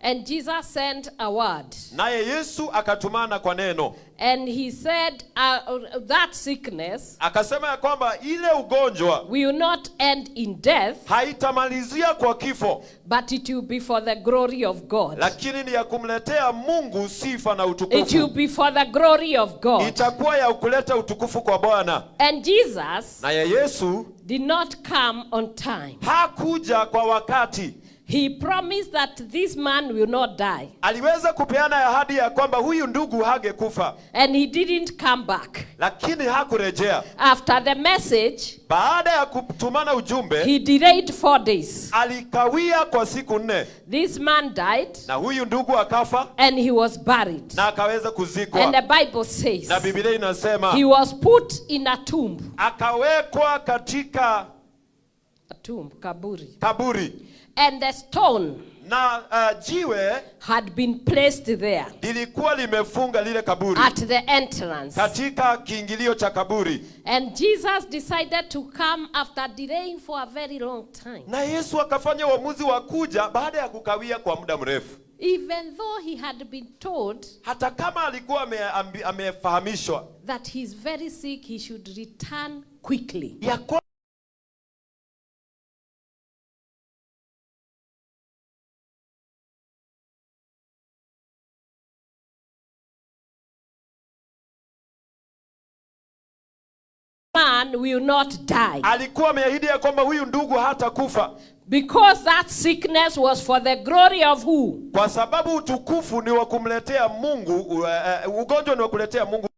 And Jesus sent a word. Naye Yesu akatumana kwa neno, And he said, that sickness akasema ya kwamba ile ugonjwa will not end in death, haitamalizia kwa kifo, but it will be for the glory of God. Lakini ni ya kumletea Mungu sifa na It will utukufu. Be for the glory of God. Itakuwa ya kuleta utukufu kwa Bwana. And Jesus Naye Yesu did not come on time. Hakuja kwa wakati. He promised that this man will not die. Aliweza kupeana ahadi ya kwamba huyu ndugu hangekufa. And he didn't come back. Lakini hakurejea. After the message, Baada ya kutumana ujumbe, he delayed 4 days. Alikawia kwa siku 4. This man died Na huyu ndugu akafa and he was buried. Na akaweza kuzikwa. And the Bible says Na Biblia inasema he was put in a tomb. Akawekwa katika A tomb, kaburi. Kaburi. And the stone Na jiwe had been placed there lilikuwa limefunga lile kaburi at the entrance. Katika kiingilio cha kaburi. And Jesus decided to come after delaying for a very long time. Na Yesu akafanya uamuzi wa kuja baada ya kukawia kwa muda mrefu. Even though he had been told Hata kama alikuwa amefahamishwa that he's very sick, he should return quickly. Ya Man will not die. Alikuwa ameahidi ya kwamba huyu ndugu hatakufa. Because that sickness was for the glory of who? Kwa sababu utukufu ni wa kumletea Mungu, ugonjwa ni wa kuletea Mungu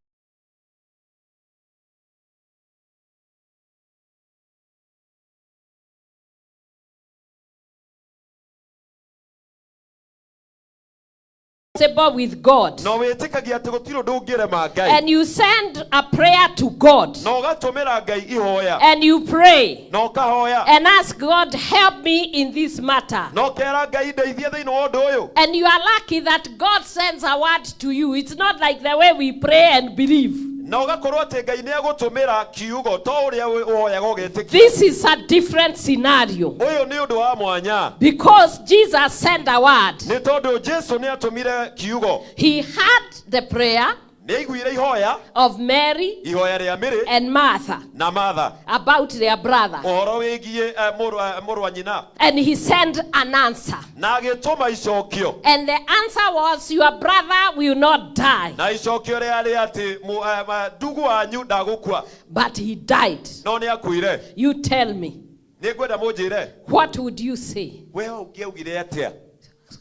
Possible with God. Na wĩtĩkagia atĩ gũtirĩ ũndũ ũngĩrema Ngai. And you send a prayer to God. Na ũgatũmĩra Ngai ihoya. And you pray. Na ũkahoya. And ask God, "Help me in this matter." Na ũkera Ngai ndeithie thĩinĩ wa ũndũ ũyũ. And you are lucky that God sends a word to you. It's not like the way we pray and believe. Na ũgakorwo atĩ Ngai nĩ egũtũmĩra kiugo to ũrĩa ũhoyaga ũgetĩkia. This is a different scenario. Ũyũ nĩ ũndũ wa mwanya. Because Jesus sent a word. Nĩ tondũ Jesu nĩ atũmire kiugo. He heard the prayer Nĩ aiguire ihoya of Mary ihoya rĩa Mary and Martha na Martha about their brother. Ũhoro wĩgiĩ mũrũ wa nyina. And he sent an answer. Na agĩtũma icokio. And the answer was, "Your brother will not die." Na icokio rĩarĩ atĩ ndugu wanyu ndagũkua. But he died. No nĩ akuire. You tell me, Nĩ ngwenda mũnjĩre. What would you say? We ũngĩaugire atĩa?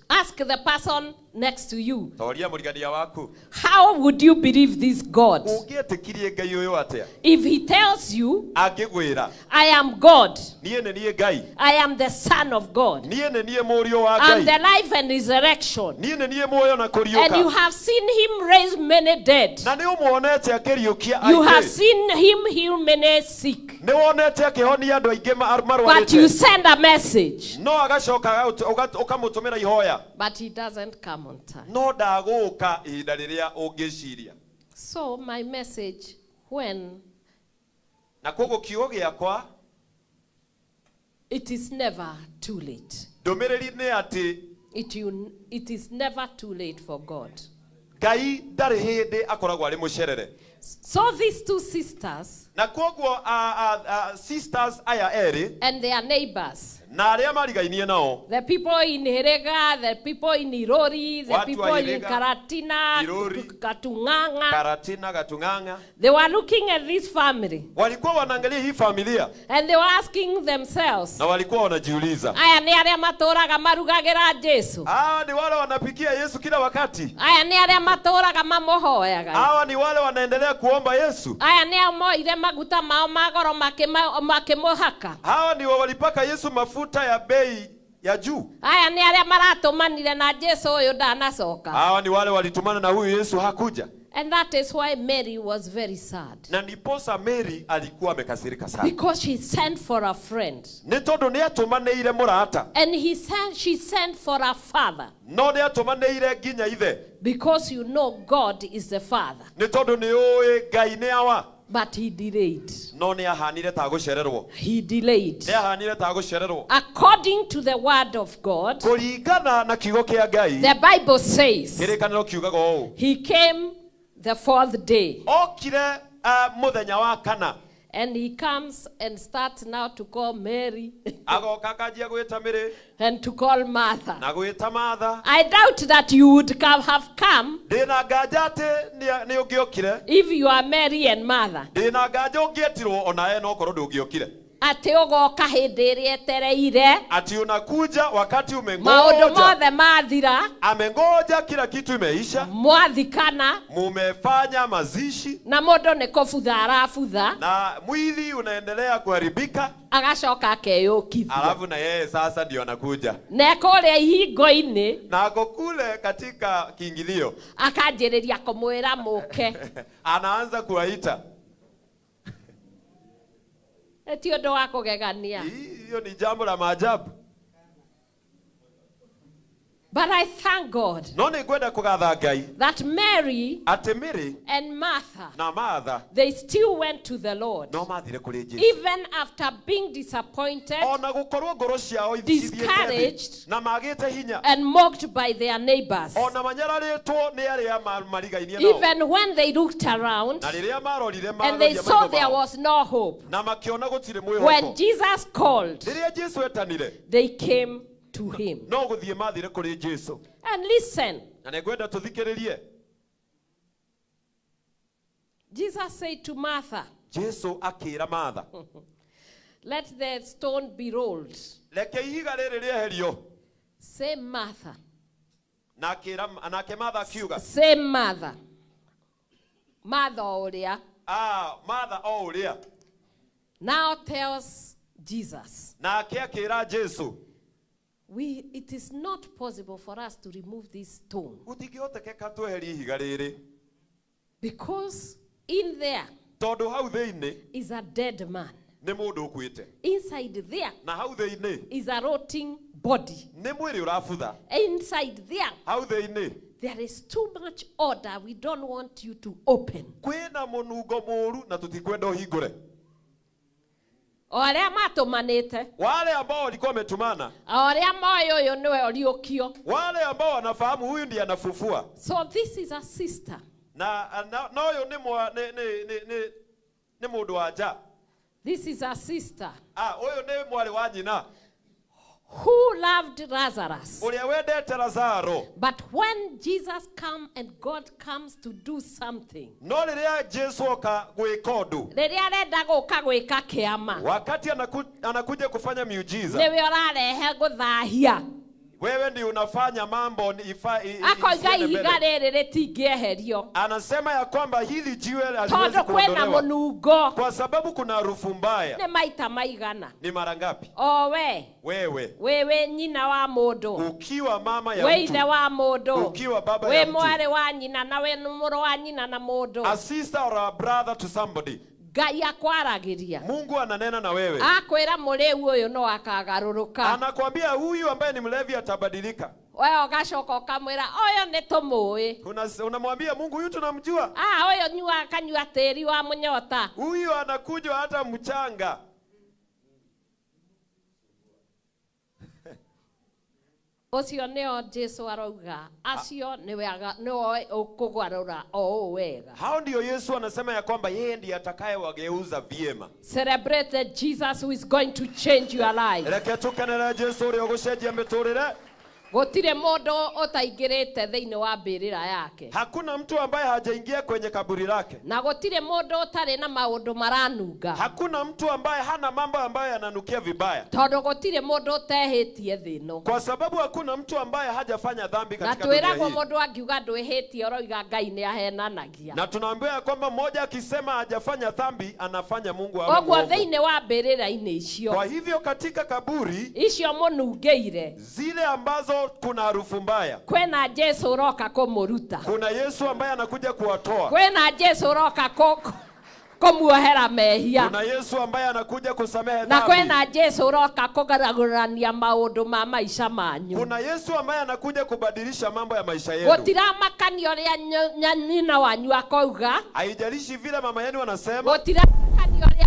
Ask the person next to you. Toria mũrigania waku. How would you believe this God? Ũngĩetĩkirie Ngai ũyũ atĩa? If he tells you, Angĩgwĩra, "I am God, niĩ nĩ niĩ Ngai, I am the Son of God, niĩ nĩ niĩ mũriũ wa I'm Ngai, the life and resurrection," niĩ nĩ niĩ muoyo na and you kũriũka, have seen him raise many dead, na nĩ ũmuonete akĩriũkia you have aingĩ, seen him heal many sick, nĩ wonete akĩhonia andũ aingĩ but you marwarĩte, send a message, no agacoka ũkamũtũmĩra ihoya, but he doesn't come on time. No ndagũka ihinda rĩrĩa ũngĩciria. So, my message when Na koguo kiugo gĩakwa, it is never too late. Ndũmĩrĩri nĩ atĩ It is never too late for God. Ngai ndarĩ hĩndĩ akoragwo arĩ mũcerere. So these two sisters Na koguo sisters aya erĩ and their neighbors, na arĩa marigainie nao, the people in Herega, the people in Irori, the Watu wa people in Herega, Karatina, Irori, Katunganga, Karatina, Gatung'ang'a, they were looking at this family walikuwa wanaangalia hii familia and they were asking themselves, na walikuwa wanajiuliza, aya nĩ arĩa matũraga marugagĩra Jesu, hawa ni wale wanapikia Yesu kila wakati, aya nĩ arĩa matũraga mamũhoyaga, hawa ni wale wanaendelea kuomba Yesu, aya nĩ ao moire maguta mao ma goro makĩmũhaka, hawa ni walipaka Yesu mafuta ya bei ya juu, aya nĩ arĩa maratũmanire na Jesu ũyũ ndanacoka. Hawa ni wale walitumana na huyu Yesu hakuja. And that is why Mary was very sad. Na ndiposa Mary alikuwa amekasirika sana. Because she sent for a friend. Nĩ tondũ nĩ atũmanĩire mũrata. And she sent for a father. No nĩ atũmanĩire nginya ithe. Because you know God is the father. Nĩ tondũ nĩ ũĩ Ngai nĩ awa. But he delayed. No nĩ ahanire ta gũcererwo. He delayed. Nĩ ahanire ta gũcererwo. According to the word of God, Kũringana na kiugo kĩa Ngai, the Bible says kĩrĩkanĩro kiugaga ũũ, he came the fourth day. Okire mũthenya wa kana. And he comes and starts now to call Mary Agoka akanjia gwĩta Mary and to call Martha. Na gwĩta Martha. I doubt that you would have come Ndĩna nganja atĩ nĩ ũngĩokire. if you are Mary and Martha. Ndĩna nganja ũngĩetirwo onawe no korwo ndũngĩokire. Atĩ ũgoka hĩndĩ ĩrĩa etereire. Ati unakuja wakati Maũndũ umengoja. mothe mathira. Amengoja kila kitu imeisha. Mwathikana. Mumefanya mazishi. Na mũndũ nĩ kũbutha arabutha. Na mwili unaendelea kuharibika. Agacoka akeyũkithia. Alafu na yeye sasa ndio anakuja. Na ekũrĩa ihingo-inĩ. Na ako kule katika kiingilio. Akanjĩrĩria kũmwĩra mũke. Anaanza kuwaita. Ti ũndũ wa kũgegania. Hiyo ni jambo la maajabu. But I thank God No nĩ ngwenda kũgatha Ngai that Mary atĩ Mary and Martha, na Martha they still went to the Lord. no mathire kũrĩ Jesu. Even after being disappointed Ona gũkorwo ngoro ciao ithiĩte thĩ discouraged, na magĩte hinya, and mocked by their neighbors. ona manyararĩtwo nĩ arĩa marigainie nao. Even when they looked around Na rĩrĩa marorire and they maroria saw maitho there mao, was no hope, na makĩona gũtirĩ when mwĩhoko, Jesus called, rĩrĩa Jesu etanire, they came to him. no gũthiĩ mathire kũrĩ Jesu. And listen, Na nĩngwenda tũthikĩrĩrie. Jesus said to Martha, Jesu akĩra Martha, "Let the stone be rolled." reke ihiga rĩrĩ rĩeherio. Say Martha. Na akĩra nake Martha akiuga, Say Martha. Martha ũrĩa. Ah, Martha o ũrĩa. Now tells Jesus, Nake akĩra Jesu, It is not possible for us to remove this stone gũtingĩhotekeka tweherie ihiga rĩrĩ, because in there tondũ hau thĩinĩ is a dead man. Nĩ mũndũ ũkuĩte. Inside there Na hau thĩinĩ is a rotting body. Nĩ mwĩrĩ ũrabutha. Inside there, Hau thĩinĩ there is too much odor. We don't want you to open. Kwĩna mũnungo mũũru na tũtikwenda ũhingũre. O arĩa matũmanĩte, Wale ambao walikuwa wametumana, o arĩa moĩ ũyũ nĩwe ũriũkio. Wale ambao wanafahamu huyu ndiye anafufua. So this is a sister. Na ũyũ nĩ mwa- nĩ nĩ nĩ nĩ nĩ mũndũ wa nja. This is a sister Ah, ũyũ nĩ mwarĩ wa nyina who loved Lazarus. Ũrĩa wendete Lazaro. But when Jesus comes and God comes to do something, No rĩrĩa Jesu oka gwĩka ũndũ, rĩrĩa arenda gũka gwĩka kĩama, wakati anakuja kufanya miujiza, nĩwe ũrarehe gũthahia. Wewe ndi unafanya mambo ni Akoiga isiende ihiga mbele. rĩrĩ rĩtingĩeherio Anasema ya kwamba hili jiwe haliwezi tondũ kwĩna kuondolewa mũnungo. Kwa sababu kuna harufu mbaya. Nĩ maita maigana? Ni mara ngapi? O we Wewe wĩ nyina wa mũndũ, ukiwa mama ya wĩ mtu, ithe wa mũndũ, ukiwa baba ya wĩ mtu, mwarĩ wa nyina na wĩ mũrũ wa nyina na mũndũ, a sister or a brother to somebody, Ngai akwaragĩria, Mungu ananena na wewe, akwĩra mũrĩu ũyũ no akagarũrũka. Anakwambia huyu ambaye ni mlevi atabadilika. We ũgacoka ũkamwĩra ũyũ nĩ tũmũĩ. Unamwambia Mungu, huyu tunamjua. Ah, ũyũ nyua akanyua tĩri wa mũnyota. Huyu anakunywa hata mchanga. Ũcio nĩo Jesu arauga acio nĩwe nĩwe ũkũgarũra o ũũ wega. Hao ndio Yesu anasema ya kwamba yeye ndiye atakayewageuza vyema. Celebrate the Jesus who is going to change your life. Reke tukenere Jesu ũrĩa ũgũcenjia mĩtũrĩre. Gũtirĩ mũndũ ũtaingĩrĩte thĩinĩ wa mbĩrĩra yake. Hakuna mtu ambaye hajaingia kwenye kaburi lake. Na gũtirĩ mũndũ ũtarĩ na maũndũ maranunga. Hakuna mtu ambaye hana mambo ambayo yananukia vibaya. Tondũ gũtirĩ mũndũ ũtehĩtie thĩ ĩno. Kwa sababu hakuna mtu ambaye hajafanya dhambi Na katika dunia twĩragwo hii. mũndũ angiuga ndwĩhĩtie ũroiga Ngai nĩ ahenanagia. Na tunaambiwa ya kwamba mmoja akisema hajafanya dhambi anafanya Mungu awe Ũguo mwongo. thĩinĩ wa mbĩrĩra-inĩ icio, Kwa hivyo katika kaburi icio mũnungĩire, zile ambazo kuna harufu mbaya, kwĩna Jesu ũroka kũmũruta. kuna Yesu ambaye anakuja kuwatoa. Kwĩna Jesu ũroka Kũmuohera mehia. Kuna Yesu ambaye anakuja kusamehe Na dhambi. Kwĩna Jesu ũroka kũgarũrania maũndũ ma maica manyu. Kuna Yesu ambaye anakuja kubadilisha mambo ya maisha yenu. Gũtiramakania ũrĩa nyina wanyu akauga. Haijalishi vile mama yenu anasema. Gũtiramakania ũrĩa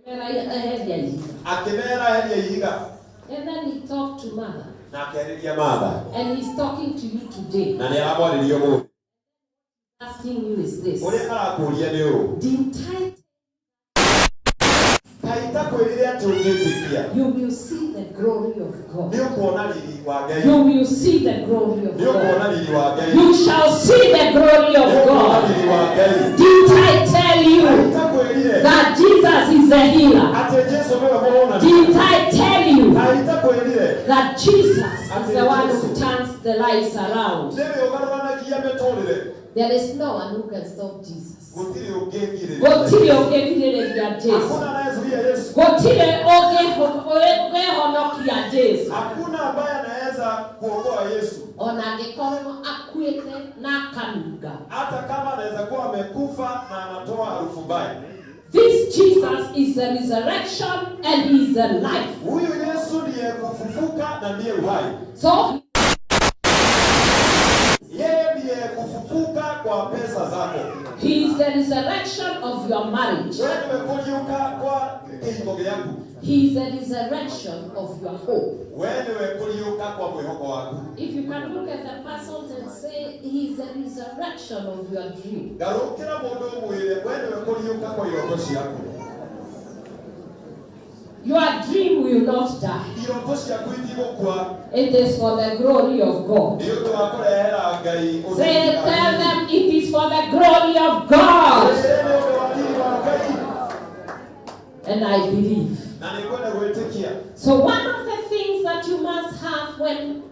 eheria ihiga. Akĩmera eheria ihiga. And then he talked to mother. Na akĩarĩria Martha. And he's talking to you today. Na nĩ aramwarĩria ũmũthĩ. Asking you is this. Ũrĩa arakũria nĩ ũũ. Didn't I Kaĩ itakwĩrire atĩ ũngĩtĩkia You will see the glory of God. Nĩ ũkuona riri wa Ngai. You will see the glory of Nĩ ũkuona God. riri wa Ngai. You shall see the glory Nĩ of ũkuona God. riri wa Ngai. Didn't I tell Kaĩ you itakwĩrire that Jesus is the healer? Atĩ Jesu nĩwe mũhonania? Didn't I tell you Kaĩ itakwĩrire that Jesus is the one who turns the lives around? Nĩwe ũgarũranagia mĩtũrĩre? There is no one who can stop Jesus. Gũtirĩ ũngĩgirĩrĩria. Gũtirĩ ũngĩgirĩrĩria Jesu. Hakuna anayezuia Yesu. Gũtirĩ ũngĩhonokia Jesu. Hakuna ambaye anaweza kuokoa Yesu. Ona angĩkorwo akuĩte na akanunga. Hata kama anaweza kuwa amekufa na anatoa harufu mbaya. This Jesus is the resurrection and he is the life. Huyu Yesu ndiye kufufuka na ndiye uhai. So Yeye ndiye kufufuka kwa pesa zako. he is the resurrection of your marriage. Wewe ndiwe kũriũka kwa kĩhiko gĩaku. He is the resurrection of your hope. Wewe ndiwe kũriũka kwa mwĩhoko waku. If you can look at the person and say, he is the resurrection of your dream. Garũkĩra mũndũ ũmwĩre we nĩwe kũriũka kwa iroto ciaku. Your dream will not die. Iroto ciaku itigũkua. It is for the glory of God. Nĩ ũndũ wa kũrehera Ngai ũtheri. Say, tell them it is for the glory of God. Wĩre nĩ ũndũ wa riri wa Ngai. And I believe. Na nĩngwenda gwĩtĩkia. So one of the things that you must have when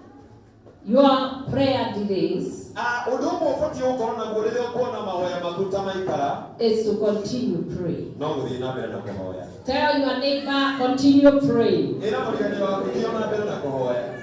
your prayer delays Ah, ũndũ ũmwe ũbatiĩ gũkorwo naguo rĩrĩa ũkuona mahoya maku ta maikara is to continue praying. no gũthiĩ na mbere na kũhoya. Tell your neighbor, continue praying. Ĩra mũrigani waku thiĩ na mbere na kũhoya.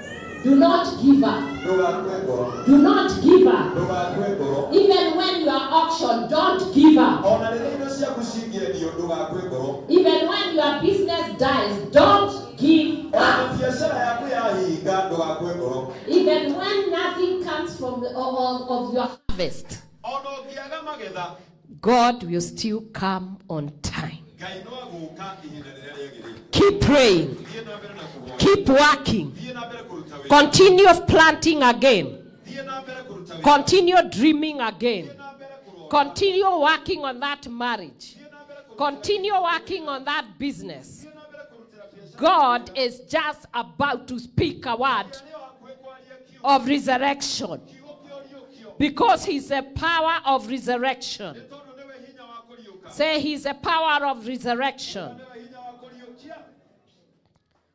Do not give up. Ndũgakue ngoro. Do not give up. Ndũgakue ngoro. Even when you are auctioned, don't give up. Ona rĩrĩa indo ciaku cingĩendio ndũgakue ngoro. Even when your business dies, don't give Ona up. biacara yaku yahinga ndũgakue ngoro. Even when nothing comes from the, of your harvest, Ona ũngĩaga magetha God will still come on time. Ngai no agũka ihinda rĩrĩa rĩagĩrĩire. Keep praying. Thiĩ na mbere na kũhoya. Keep working. Thiĩ na mbere kũruta wĩra. Continue planting again. Thiĩ na mbere kũruta wĩra. Continue dreaming again. Thiĩ na mbere kũrora. Continue working on that marriage. Thiĩ na mbere kũruta. Continue working on that business. Thiĩ na mbere kũrutĩra biacara. God is just about to speak a word Nĩ hakuhĩ kwaria kiugo. of resurrection Kiugo kĩa ũriũkio. because He's the power of resurrection. Nĩ tondũ nĩwe hinya wa kũriũka. Say, He's the power of resurrection. Nĩwe hinya wa kũriũkia.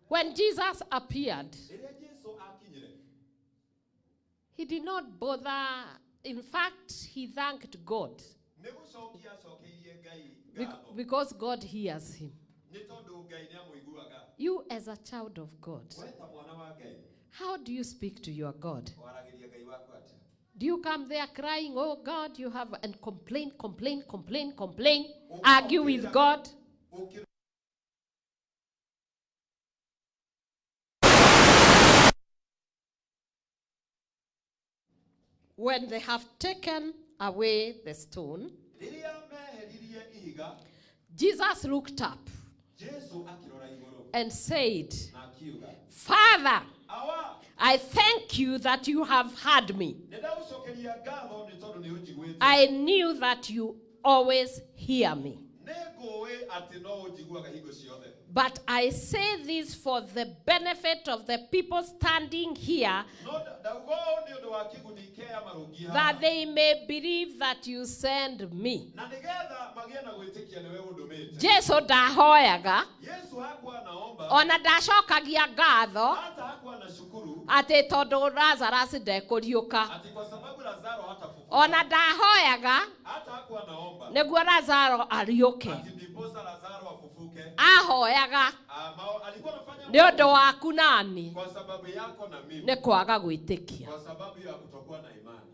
When Jesus appeared, Rĩrĩa Jesũ akinyire, He did not bother. In fact, he thanked God nĩ gũcokia acokeirie Ngai ngatho. because God hears him. Nĩ tondũ Ngai nĩ amũiguaga. You, as a child of God, We ta mwana wa Ngai, how do you speak to your God? waragĩria Ngai waku atĩa? Do you come there crying, "Oh God, you have," and complain, complain, complain, complain, argue with God? Ũkĩ- When they have taken away the stone, Rĩrĩa meheririe ihiga, Jesus looked up Jesũ akĩrora igũrũ and said, na akiuga, "Father, Awa, I thank you that you have heard me. nĩ ndagũcokeria ngatho nĩ tondũ nĩ ũnjiguĩte. I knew that you always hear me." Nĩ ngũĩ Atĩ no ũnjiguaga hingo ciothe. But I say this for the benefit of the people standing here, No ndauga ũũ nĩ ũndũ wa kĩguni kĩa marũngi haha, that they may believe that you send me. Na nĩgetha magĩe na gwĩtĩkia nĩwe ũndũmĩte. Jesu ndahoyaga, Yesu hakuwa anaomba, ona ndacokagia ngatho hata hakuwa na shukuru atĩ tondũ Lazarus ndekũriũka. Ati kwa sababu Lazaro hatafufuka. Ona ndahoyaga Hata hakuwa anaomba nĩguo Lazaro ariũke. Ati ndiposa Lazaro afufuke. Ahoyaga Alikuwa anafanya nĩ ũndũ waku nani kwa sababu yako na mimi, nĩ kwaga gwĩtĩkia. Kwa sababu ya kutokuwa na imani.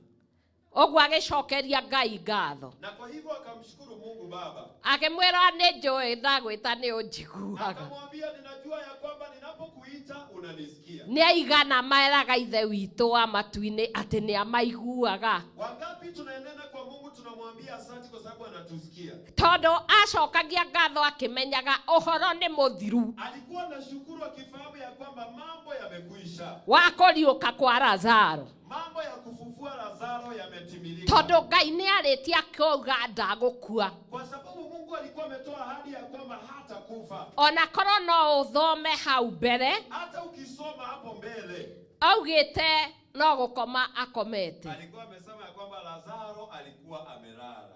Ũguo agĩcokeria Ngai ngatho. Na kwa hivyo akamshukuru Mungu Baba. Akĩmwĩra nĩ njũĩ ndagwĩta nĩ ũnjiguaga. Akamwambia, ninajua ya kwamba ninapokuita unanisikia. Nĩ aigana meraga Ithe witũ wa matu-inĩ atĩ nĩ amaiguaga? Wangapi tunaenenda kwa Mungu tunamwambia asante kwa sababu anatusikia? Tondũ acokagia ngatho akĩmenyaga ũhoro nĩ mũthiru Alikuwa na shukuru akifahamu ya kwamba mambo yamekwisha. Wa kũriũka kwa Lazaro. Mambo ya kufufua Lazaro yametimilika. Tondũ Ngai nĩ arĩtie akauga ndagũkua. Kwa sababu Mungu alikuwa ametoa ahadi ya kwamba hatakufa. Ona korwo no ũthome hau mbere, Hata ukisoma hapo mbele, augĩte no gũkoma akomete. Alikuwa amesema ya kwamba Lazaro alikuwa amelala.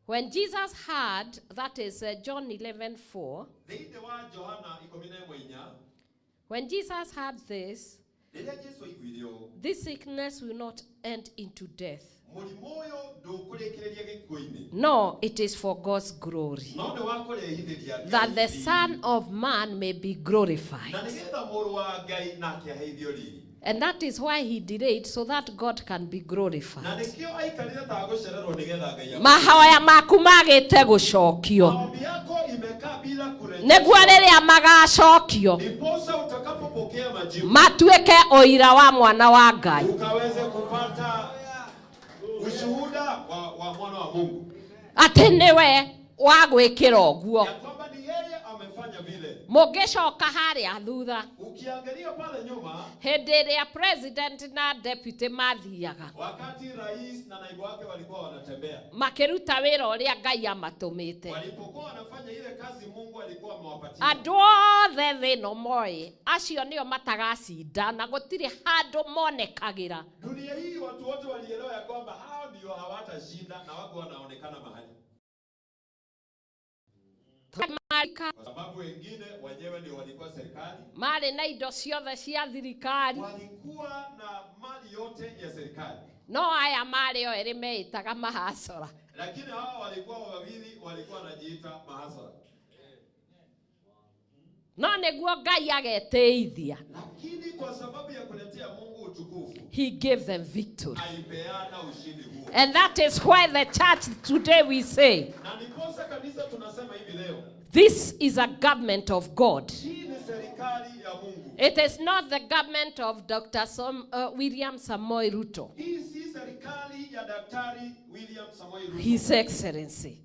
When Jesus heard, that is John 11:4, Thĩinĩ wa Johana 11:4, when Jesus heard this, rĩrĩa Jesu aiguire ũũ, this sickness will not end into death. Mũrimũ ũyũ ndũkũrĩkĩrĩria gĩkuũ-inĩ. No, it is for God's glory, No nĩ wa kũrehithĩria Ngai that the riri. Son of Man may be glorified. Na nĩgetha mũrũ wa Ngai nake aheithio riri. And that is why he delayed, so that God can be Na glorified. nĩkĩo aikarire ta gũcererwo nĩgetha Ngai Mahoya maku magĩte gũcokio. Maombi yako imekaa bila kurejeshwa. Nĩguo rĩrĩa magacokio, Ndiposa utakapopokea majibu, matuĩke ũira wa mwana wa Ngai. Ukaweze kupata ushuhuda wa mwana wa Mungu. Atĩ nĩwe wa gwĩkĩra ũguo. Ya kwamba ni yeye amefanya vile. Mũngĩcoka harĩa thutha, Ukiangalia pale nyuma, hĩndĩ ĩrĩa president na deputy mathiaga, wakati rais na naibu wake walikuwa wanatembea, makĩruta wĩra ũrĩa Ngai amatũmĩte, walipokuwa wanafanya ile kazi Mungu alikuwa amewapatia, andũ othe thĩ ĩno moĩ acio nĩo matagacinda na gũtirĩ handũ monekagĩra. Dunia hii watu wote walielewa ya kwamba hao ndio hawatashinda na wako wanaonekana mahali, kwa sababu wengine wenyewe ndio walikuwa serikali, Marĩ na indo ciothe cia thirikari. Walikuwa na mali yote ya serikali, No aya marĩ o erĩ meĩtaga mahacora. Lakini hawa walikuwa wawili walikuwa wanajiita mahasara. No nĩguo Ngai agetĩithia, Lakini kwa sababu ya kuletea Mungu utukufu, he gave them victory. Alipeana ushindi huo. And that is why the church today we say, Na ndiposa kanisa tunasema hivi leo, this is a government of God. Hii ni serikali ya Mungu. It is not the government of Dr. William Samoei Ruto, Hii si serikali ya Daktari William Samoei Ruto. His Excellency.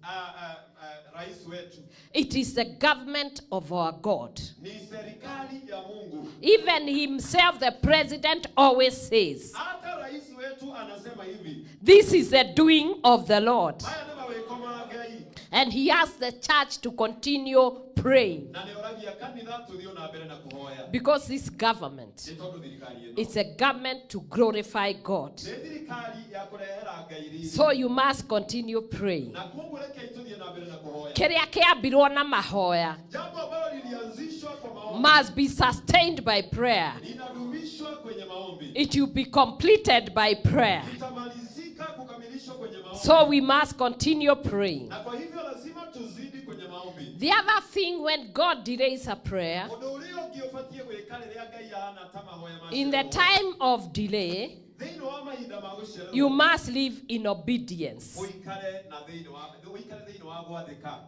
Rais wetu. It is the government of our God. Ni serikali ya Mungu. Even himself, the president, always says, Hata rais wetu anasema hivi, this is the doing of the Lord. Haya nĩ mawĩko ma Ngai. And he asked the church to continue praying. Na nĩoragia kanitha tũthiĩ na mbere na kũhoya. Because this government Nĩ tondũ thirikari ĩno is a government to glorify God. Nĩ thirikari ya kũrehera Ngai riri. So you must continue praying. Na koguo rekei tũthiĩ na mbere na kũhoya. Kĩrĩa kĩambirwo na mahoya Jambo ambalo lilianzishwa kwa maombi must be sustained by prayer. Linadumishwa kwenye maombi. It will be completed by prayer. Litamalizika kukamilishwa kwenye maombi. So we must continue praying. Na kwa hivyo lazima tuzidi kwenye maombi. The other thing, when God delays a prayer, Ũndũ ũrĩa ũngĩ ũbatiĩ gwĩka rĩrĩa Ngai ahana ta mahoya ma in the ciĩranĩro, time of delay, thĩinĩ wa mahinda ma gũcererwo, you must live in obedience, ũikare na thĩinĩ wa ũikare thĩinĩ wa gwathĩka,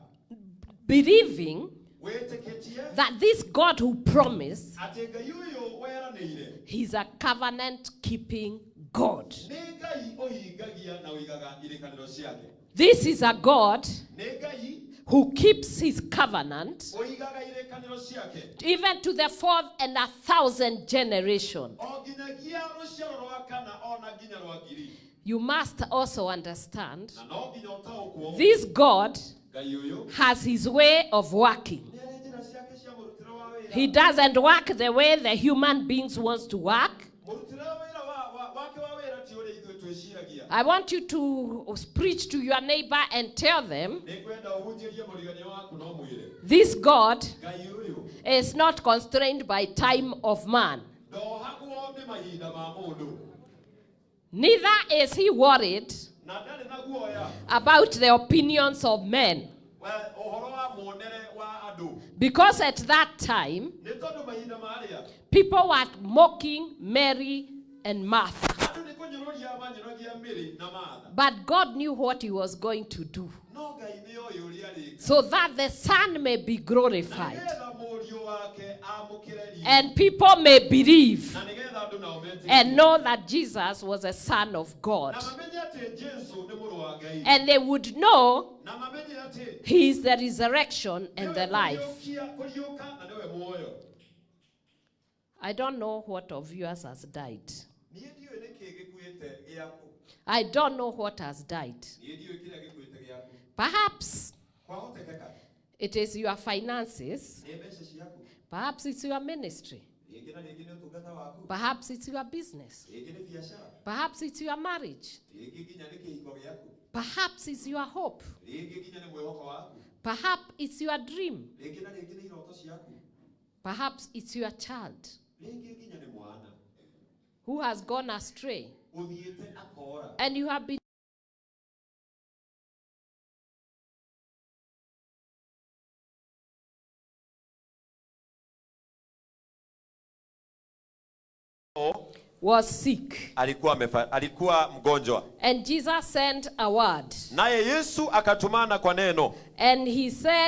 believing wĩtĩkĩtie that this God who promised, atĩ Ngai ũyũ weranĩire he's a covenant keeping God. Nĩ Ngai ũhingagia na ũigaga irĩkanĩro ciake. This is a God Nĩ Ngai who keeps his covenant ũigaga irĩkanĩro ciake even to the fourth and 1,000 generation. O nginyagia rũciaro rwa kana ona nginya rwa ngiri. You must also understand Na no nginya ũtaũkwo this God Ngai ũyũ has his way of working. nĩ arĩ njĩra ciake cia mũrutĩre wa wĩra. He doesn't work the way the human beings wants to work. Mũrutĩre wa wĩra wake wa wĩra ti ũrĩa ithuĩ twĩciragia. I want you to preach to your neighbor and tell them Nĩngwenda ũhunjĩrie mũrigania waku na ũmwĩre this God Ngai ũyũ is not constrained by time of man. ndohagwo nĩ mahinda ma mũndũ Neither is he worried na ndarĩ na guoya about the opinions of men. Ũhoro wa muonere wa andũ Because at that time, nĩ tondũ mahinda marĩa people were mocking Mary and Martha. andũ nĩ kũnyũrũria manyũragia Mary na Martha. But God knew what he was going to do No Ngai nĩ oĩ ũrĩa arĩka so that the Son may be na glorified nĩgetha mũriũ wake amũkĩre riiri and people may believe na nĩgetha andũ nao metĩkie and know that Jesus was a Son of God. na mamenye atĩ Jesũ nĩ mũrũ wa Ngai And they would know na mamenye atĩ he is the resurrection and nĩwe the life. Kũriũka na nĩwe muoyo. I don't know what of yours has died. Niĩ ndiũĩ nĩkĩ gĩkuĩte gĩaku. I don't know what has died. Niĩ ndiũĩ kĩrĩa gĩkuĩte gĩaku. Perhaps Kwahotekeka it is your finances. nĩ mbeca ciaku, Perhaps it's your ministry. rĩngĩ na rĩngĩ nĩ ũtungata waku, Perhaps it's your business. rĩngĩ nĩ biacara, Perhaps it's your marriage. rĩngĩ nginya nĩ kĩhiko gĩaku, Perhaps it's your hope. rĩngĩ nginya nĩ mwĩhoko waku, Perhaps it's your dream. rĩngĩ na rĩngĩ nĩ iroto ciaku, Perhaps it's your child rĩngĩ nginya nĩ mwana who has gone astray. ũthiĩte akora. And you have been was sick. Alikuwa mgonjwa, And Jesus sent a word. naye Yesu akatumana kwa neno And he said,